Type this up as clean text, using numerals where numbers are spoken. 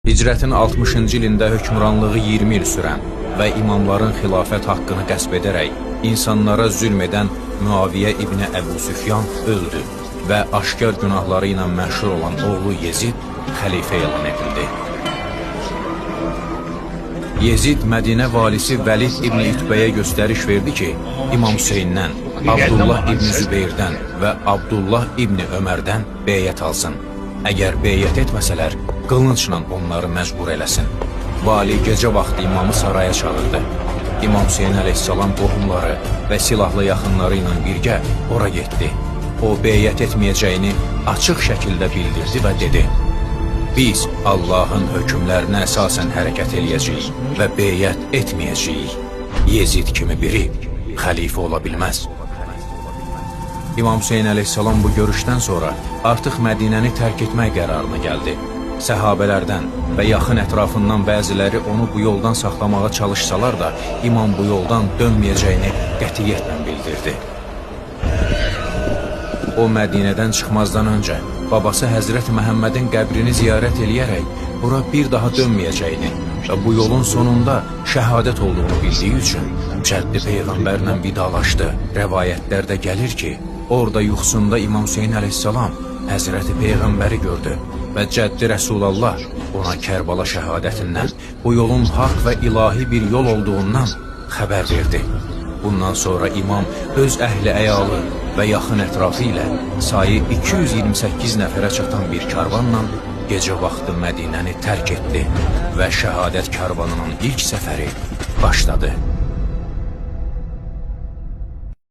Hicrətin 60-cı ilində hökmranlığı 20 il sürən və imamların xilafət haqqını qəsb edərək insanlara zülm edən Müaviyə İbni Əbu Süfyan öldü və aşkar günahları ilə məşhur olan oğlu Yezid xəlifə elan edildi. Yezid Mədinə valisi Vəlid İbni Üthbəyə göstəriş verdi ki, İmam Hüseyndən, Abdullah İbni Zübeyrdən və Abdullah İbni Ömərdən beyət alsın. Əgər beyət etməsələr, qılıncla onları məcbur eləsin. Vali gecə vaxtı imamı saraya çağırdı. İmam Hüseyin əleyhissalam qohumları və silahlı yaxınları ilə birgə ora getdi. O beyət etməyəcəyini açıq şəkildə bildirdi və dedi: Biz Allahın hökmlərinə əsasən hərəkət eləyəcəyik və beyət etməyəcəyik. Yezid kimi biri xəlifə ola bilməz. İmam Hüseyin əleyhissalam bu görüşdən sonra artıq Mədinəni tərk etmək qərarına gəldi. Səhabələrdən və yaxın ətrafından bəziləri onu bu yoldan saxlamağa çalışsalar da, imam bu yoldan dönməyəcəyini qətiyyətlə bildirdi. O Mədinədən çıxmazdan öncə babası Həzrət Məhəmmədin qəbrini ziyarət eləyərək bura bir daha dönməyəcəyini və bu yolun sonunda şəhadət olduğunu bildiyi üçün cəddi peyğəmbərlə vidalaşdı. Rəvayətlərdə gəlir ki, orada yuxusunda İmam Hüseyin əleyhissalam Həzrəti Peyğəmbəri gördü və cəddi Rəsulallah ona Kərbəla şəhadətindən, bu yolun haqq və ilahi bir yol olduğundan xəbər verdi. Bundan sonra imam öz əhli əyalı və yaxın ətrafı ilə sayı 228 nəfərə çatan bir karvanla gecə vaxtı Mədinəni tərk etdi və şəhadət karvanının ilk səfəri başladı.